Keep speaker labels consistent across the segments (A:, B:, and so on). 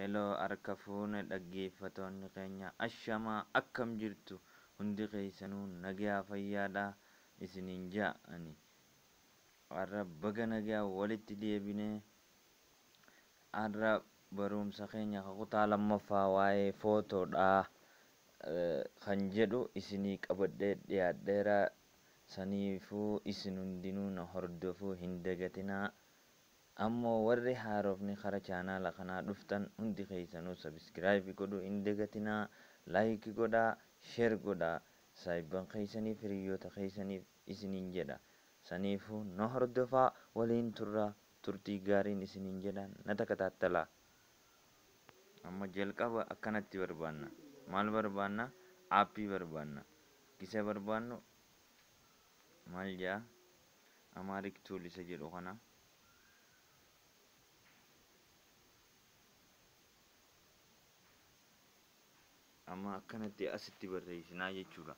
A: Hello harka fuune dhaggeeffatoonni keenya ashamaa akkam jirtu hundi keessanuu nagayaa fayyaadha isiniin ja'ani. Har'a baga nagayaa walitti deebinee har'a barumsa keenya kutaa lammaffaa waa'ee footoodhaa kan jedhu isinii qabadhee dhiyaadheera. Saniifuu isin hundinuu na hordofuu hin dagatinaa. Ammoo warri haarofni kara chaanaala kanaa dhuftan hundi keessanuu subscribe godhuu hin dagatinaa, like godhaa, share godhaa, saayibban keessaniif hiriyoota keessaniif isiniin jedha. Saniifuu na hordofaa waliin turraa turtii gaariin isiniin jedha na takataattalaa. Amma jalqaba akkanatti barbaanna. Maal barbaanna? Aappii barbaanna. Gisa barbaannu maal jedha? Amharic tool isa jedhu kana. Amma akkanatti asitti barreessinaa jechuudha.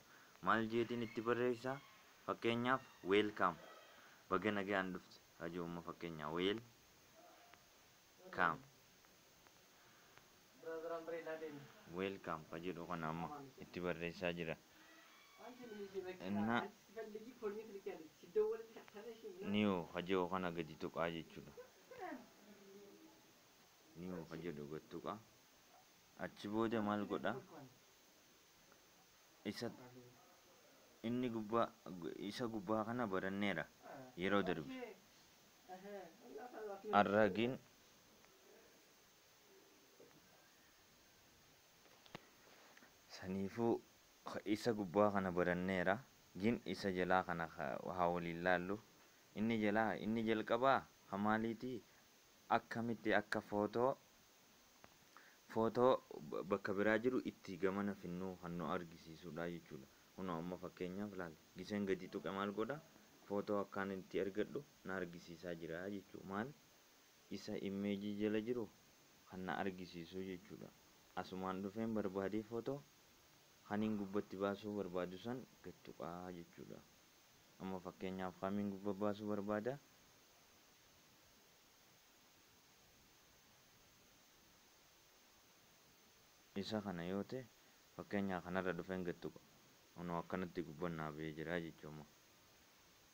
A: Maal jeetiin itti barreessaa? Fakkeenyaaf welcome baga nagaan dhufte hajooma fakkeenyaa welcome welcome ka jedhu kana amma itti barreessaa jira. Inna new ka jedhu kana gadi tuqaa jechuudha. New ka jedhu gad tuqaa. Achi booda maal godha? Isa inni gubbaa isa gubbaa kana baranneera yeroo darbe. Arragin saniifuu isa gubbaa kana baranneera. Gin isa jalaa kana haa waliin laallu. Inni jalaa inni jalqabaa hamaaliiti akkamitti akka footoo bakka biraa jiru itti gamana finnuu kan nu argisiisudha jechuudha. Kunoo amma fakkeenyaaf laal giseen gadi tuqe maal godha? Footoo akkaan itti argadhu na argisiisaa jira jechuudha. Maal isa imeejii jala jiru kan na argisiisu jechuudha. Asumaan dhufeen barbaadee footoo kaniin gubbatti baasuu barbaadu san gad tuqaa jechuudha. Amma fakkeenyaaf kamiin gubba baasuu barbaada? Isa kana yoo ta'e fakkeenyaa kanarra dhufeen gad tuqa. Kunoo akkanatti gubbannaa ba'ee jira jechuudha.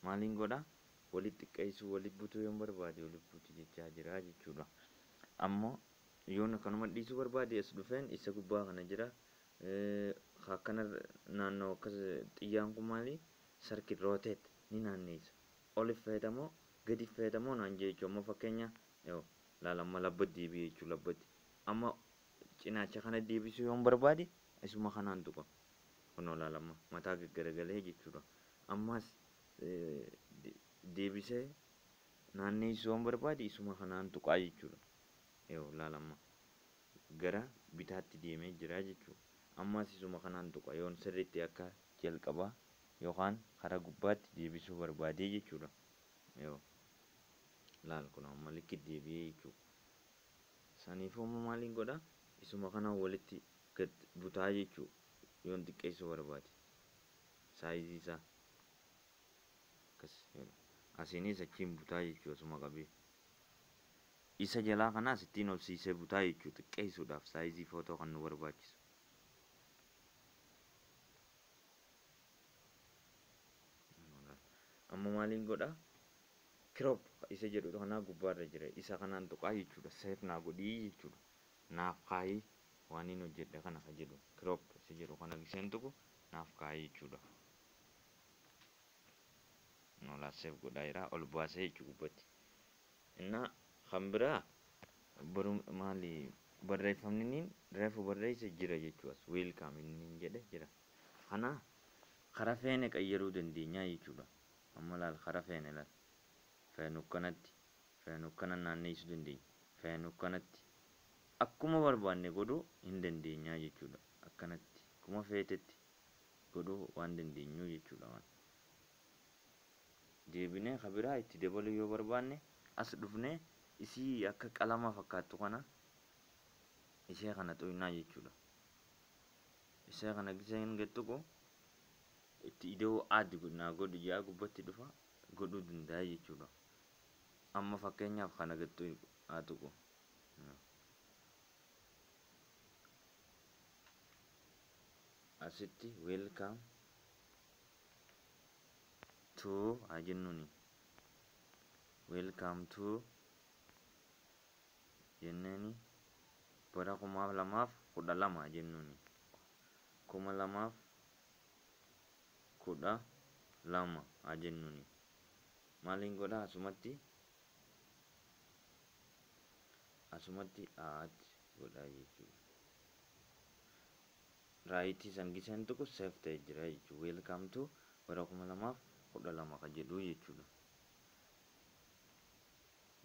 A: Maaliin godha? Walitti xiqqeessuu walitti butuu yoon barbaade walitti butu jechaa jira jechuudha. Ammoo yoon akkanuma dhiisuu barbaade as dhufeen isa gubbaa kana jira. Akkana naannoo akkas xiyyaan kun maali? Sarki rotate ni naanneessa. Oli feetamoo gadi feetamoo naan jee jechuudha. Amma fakkeenya yoo laala amma labbatti deebi'ee jechuudha labbatti. Amma cinaacha kana deebisuu yoon barbaade isuma kanaan tuqa. Kunoo laala amma mataa gaggaragalee jechuudha. Ammas deebisee naanneessuu yoon barbaade isuma kanaan tuqaa jechuudha. Yoo laala amma gara bitaatti deemee jira jechuudha. Ammas isuma kanaan tuqa yoon sirriitti akka jalqabaa yookaan karaa gubbaatti deebisuu barbaadee jechuudha. Yoo laal kun amma likki deebi'ee jechuudha. Saniifuu amma maaliin godha? Isuma kanaan walitti gad butaa jechuudha. Yoon xiqqeessuu barbaade. Saayizii isaa akkas asiinis achiin butaa jechuudha asuma qabee. Isa jalaa kanaas ittiin ol siisee butaa jechuudha xiqqeessuudhaaf saayizii footoo kan nu barbaachisu. Amma maaliin godha? Crop isa jedhu kanaa gubbaarra jira. Isa kanaan tuqaa jechuudha. Save naa godhii jechuudha. Naaf kaayii waan inni hojjedhe kana ka jedhu. Crop isa jedhu kana giseen tuqu naaf kaayii jechuudha. Noolaa save godhaa jira. Ol baasee jechuu gubbatti. Innaa kan biraa maali barreeffamni inni reefu barreesse jira jechuudha. Welcome inni jedhe jira. Kana karaa feene qayyaruu dandeenya jechuudha. Amma laal karaa feene laal. Feenu kanatti feenu kana naanneessuu dandeenya. Feenu kanatti akkuma barbaanne godhuu hin dandeenya jechuudha. Akkanatti akkuma feetetti godhuu waan dandeenyu jechuudha. Waan deebinee kan biraa itti dabaluu yoo barbaanne as dhufnee isii akka qalama fakkaattu kana ishee kana xuqnaa jechuudha. Ishee kana giseen gad tuqu itti ida'uu add naa godhu jaa gubbatti dhufa godhuu danda'a jechuudha. Amma fakkeenyaaf kana gad haa tuqu. Asitti welcome to haa jennuuni. Welcome to jenneeni bara 2012 haa jennuuni. 2012 haa jennuuni. Maaliin godha asumatti add godha jechuudha. Raayitii san giseen tuqu save ta'ee jira jechuudha. Welcome to bara 2012 kan jedhu jechuudha.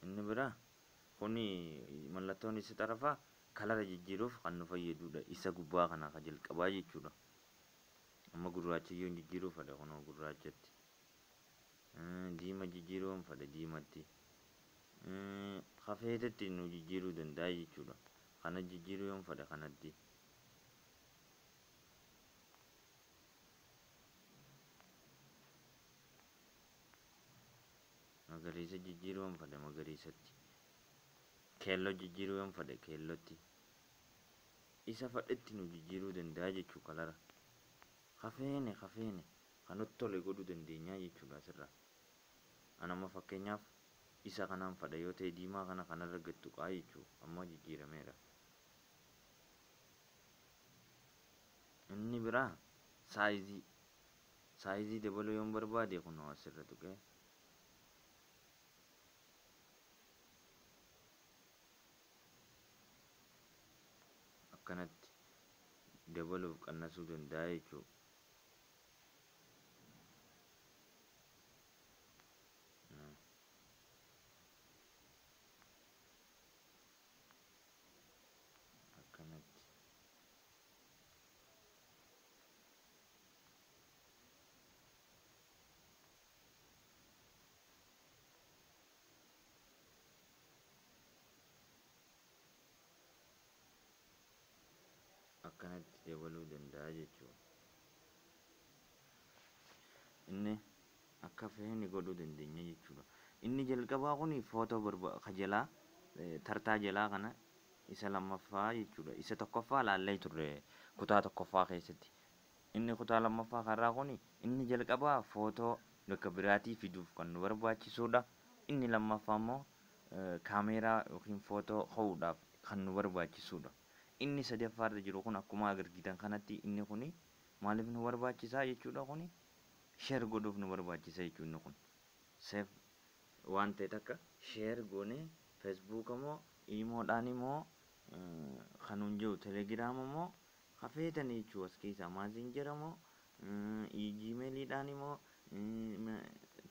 A: Inni biraa kuni mallattoon isa xarafaa kalara jijjiiruuf kan nu fayyadudha. Isa gubbaa kana kan jalqabaa jechuudha. Amma gurraacha yoon jijjiiruu fedhe kunoo gurraachatti. Diima jijjiiruu yoon fedhe diimatti. Kafeetetti nu jijjiiruu danda'a jechuudha. Kana jijjiiruu yoon fedhe kanatti. Magariisa jijjiiruu yoon fedhe magariisatti. Keelloo jijjiiruu yoon fedhe keellootti. Isa fedhetti nu jijjiiruu danda'a jechuu kalara. Kafeene kan nutti tole godhuu dandeenya jechuudha asirraa. Ani amma fakkeenyaaf isa kanaan fedha yoo ta'e diimaa kana kanarra gad tuqaa jechuudha. Amma jijjiirameera. Inni biraa saayizii. Saayizii dabaluu yoon barbaade kunoo asirra tuqee. Akkanatti dabaluuf qannasuu danda'a jechuudha. Akkanatti. Akkanatti dabaluu danda'a jechuudha. Inni akka feene godhuu dandeenya jechuudha. Inni jalqabaa kun footoo kajalaa tartaa jalaa kana isa lammaffaa jechuudha. Isa tokkoffaa laallee turre kutaa tokkoffaa keessatti. Inni kutaa lammaffaa karraa kun inni jalqabaa footoo bakka biraatii fiduuf kan nu barbaachisudha. Inni lammaffaa immoo kaameeraa yookiin footoo ka'uudhaaf kan nu barbaachisudha. Inni sadaffaarra jiru kun akkuma agarsiisan kanatti inni kun maaliif nu barbaachisaa jechuudha kuni share godhuuf nu barbaachisa jechuudha inni kun. Save waan ta'e takka share goonee Facebook immoo imoodhaan immoo kan nuun jiru Telegram immoo hafeetan jechuudha as keessaa Messenger immoo Gmailiidhaan immoo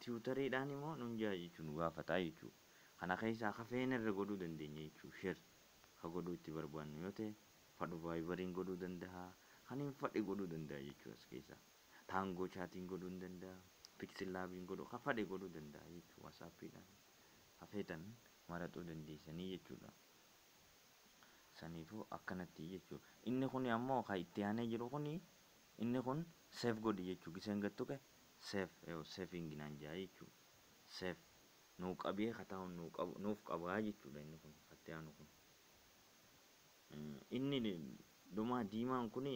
A: Twitteriidhaan immoo nuun jira jechuudha nu gaafataa jechuudha. Kana keessaa hafeen irra godhuu dandeenya jechuudha share ka godhuu itti barbaannu yoo ta'e fadhu Viberiin godhuu danda'a. Kan hin fadhe godhuu danda'a jechuudha as keessaa. Taangoo chaatiin godhuu hin danda'a. Pixel Labiin godhuu ka fadhe godhuu danda'a jechuudha WhatsAppiidhaan. Hafeetan maraxuu dandeessanii jechuudha. Saniifuu akkanatti jechuudha. Inni kun ammoo kan itti aanee jiru kun inni kun save godhi jechuudha. Giseen gad tuqe save saving naan jaa jechuudha. Save nuu qabee haa ta'u nuuf qabaa jechuudha inni kun itti aanu kun. Inni dhumaa diimaan kun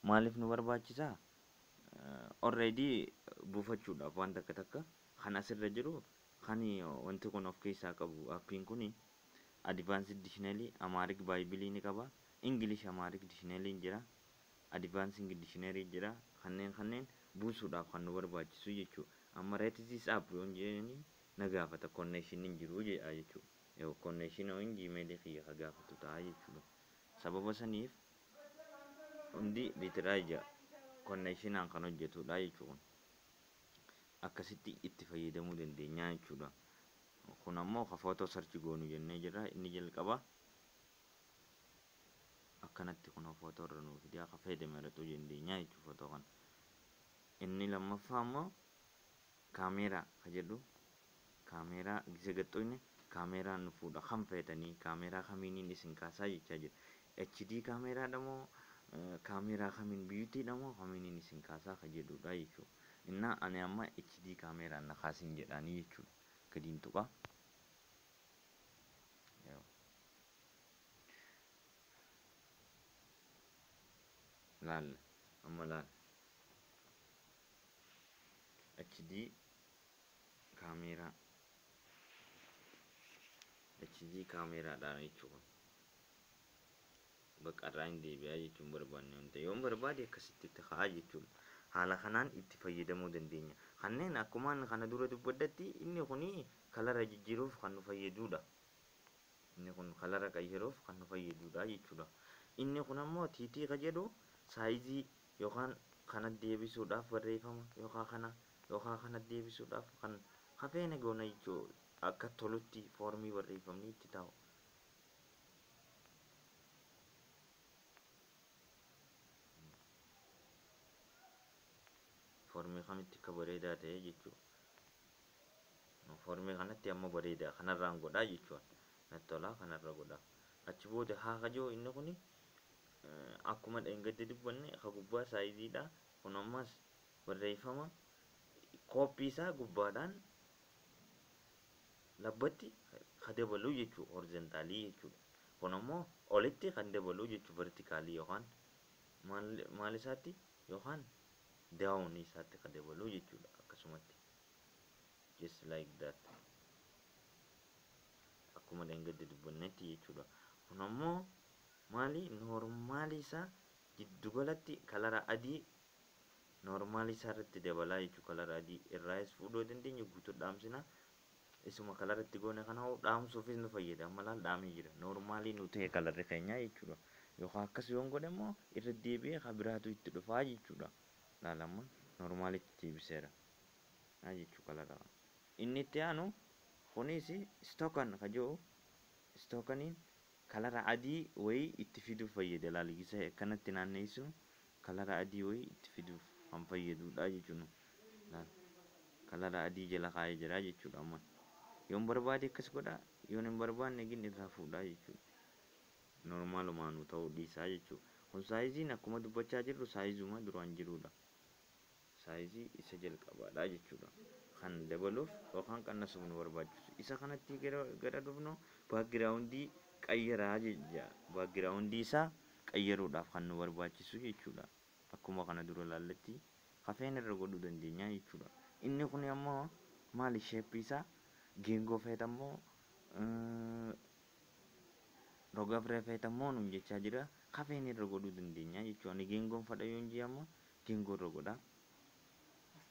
A: maaliif nu barbaachisaa? Already buufachuudhaaf waan takka takka kan asirra jiru kan wanti kun of keessaa qabu appiin kun Advanced Dictionary Amharic Bible ni qaba. English Amharic Dictionary jira. Advanced Dictionary jira. Kanneen buusuudhaaf kan nu barbaachisu jechuudha. Amma rate this app yoon jedhani na gaafata connection hin jiru jedha jechuudha. Yoo connection hin Gmail kiyya ka gaafatu ta'a jechuudha. Sababa saniif hundi biitiraa ija connectionaan kan hojjetudha jechuudha. Akkasitti itti fayyadamuu dandeenya jechuudha. Kun ammoo ka footoo search goonu jennee jirra. Inni jalqaba akkanatti kun footoo irra nuu fidee akka fayyadame irratti dandeenya jechuudha footoo kana. Inni lammaffaa ammoo kaameeraa ka jedhu kaameeraa gisa gaxxoyne kaameeraa nu fuudha kan feetanii kaameeraa kamiiniin isin kaasaa jechaa jira. HD kaameeraadha moo kaameeraa kamiin biyuutiidha moo kamiiniin isin kaasaa ka jedhudha jechuudha. Innaa ani amma HD kaameeraan na kaasin jedhaanii jechuudha. Gadiin tuqa. Laalla amma laalla. HD kaameeraa, HD kaameeraadhaan jechuudha. Bakka irraa hin deebi'aa jechuun barbaanne wanta yoon barbaade akkasitti itti kaa'aa jechuudha. Haala kanaan itti fayyadamuu dandeenya. Kanneen akkumaan kana dura dubbadhetti inni kuni kalara jijjiiruuf kan nu fayyadudha. Inni kun kalara qayyaruuf kan nu fayyadudha jechuudha. Inni kun ammoo tiitii ka jedhu saayizii yookaan kana deebisuudhaaf barreeffama yookaan kana yookaan kana deebisuudhaaf kan hafeene goona jechuudha. Akka tolutti foormii barreeffamni itti taa'u. Foormii kamitti akka bareedaa ta'e jechuudha. Foormii kanatti amma bareedaa kanarraan godhaa jechuudha. Natti tolaa kanarra godhaa. Achi booda haa kajoo inni kuni akkuma dheengadde dubbanne ka gubbaa saayiziidha. Kun ammas barreeffama kooppii isaa gubbaadhaan labbatti ka dabaluu jechuudha. Horizontaalii jechuudha. Kun ammoo olitti kan dabaluu jechuudha. Vertikaalii yookaan maal isaatti yookaan daawun isaatti kan dabaluu jechuudha. Akkasumatti just like that akkuma dheengadde dubbannetti jechuudha. Kun ammoo maali noormaalii isaa giddugalatti kalara adii noormaalii isaa irratti dabalaa jechuudha. Kalara adii irraayis fuudhuu dandeenya, guutuu dhaamsina. Isuma kalaratti goone kana dhaamsuufis nu fayyada. Amma laal dhaamee jira. Noormaalii nu ta'e kalarri keenya jechuudha. Yookaan akkas yoon godhe immoo irra deebi'ee kan biraatu itti dhufaa jechuudha. Laal amma noormaalitti deebiseera jechuudha kalara. Inni itti aanu kunis stookan ka jedhu, stookaniin kalara adii wayii itti fiduuf fayyada. Laal isa akkanatti naanneessinu kalara adii wayii itti fiduuf kan fayyadudha jechuudha. Laal kalara adii jala kaa'ee jira jechuudha. Amma yoon barbaade akkas godha, yoon hin barbaanne gin irraa fuudhaa jechuudha. Noormaalumaanuu ta'uu dhiisaa jechuudha. Kun saayiziin akkuma dubbachaa jirru saayizuma duraan jirudha. Saayizii isa jalqabaadha jechuudha. Kan dabaluuf yookaan qannasuuf nu barbaachisu. Isa kanatti gara dhufnu baakgiraawundii qayyaraa jecha. Baakgiraawundii isaa qayyaruudhaaf kan nu barbaachisu jechuudha. Akkuma kana dura ilaalletti hafeen irra godhuu dandeenya jechuudha. Inni kun ammoo maali sheeppii isaa geengoo feetammoo roga firee feetammoo nuun jechaa jira. Hafeen irra godhuu dandeenya jechuudha. Ani geengoon fadha yoon jee ammoo geengoo irra godha.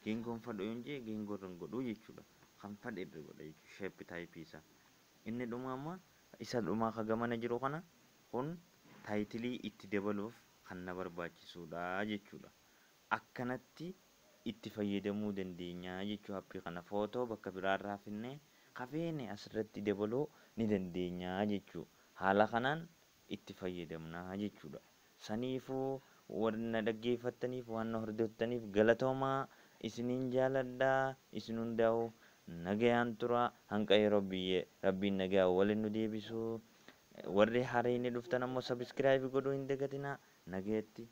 A: Geengoon fadhu yoon jee geengoo irra godhuu jechuudha. Kan fadhe irra godha jechuudha. Sheeppi taayipii isaa. Inni dhuma amma isa dhumaa ka gamana jiru kana kun taayitilii itti dabaluuf kan na barbaachisudha jechuudha. Akkanatti itti fayyadamuu dandeenya jechuudha. Appii kana footoo bakka biraarraa finnee hafeene asirratti dabaluu ni dandeenya jechuudha. Haala kanaan itti fayyadamna jechuudha. Saniifuu warri na dhaggeeffattaniif waan na hordoftaniif galatoomaa, isiniin jaaladhaa, isin hundaa'u nagayaan tura. Hanqa yeroo biyyee rabbiin nagaa waliin nu deebisu. Warri hareen dhuftan ammoo sabiskiraayibii godhuu hin dagatinaa. Nagayatti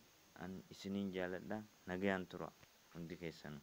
A: an isiniin jaaladha, nagayaan tura hundi keessanuu.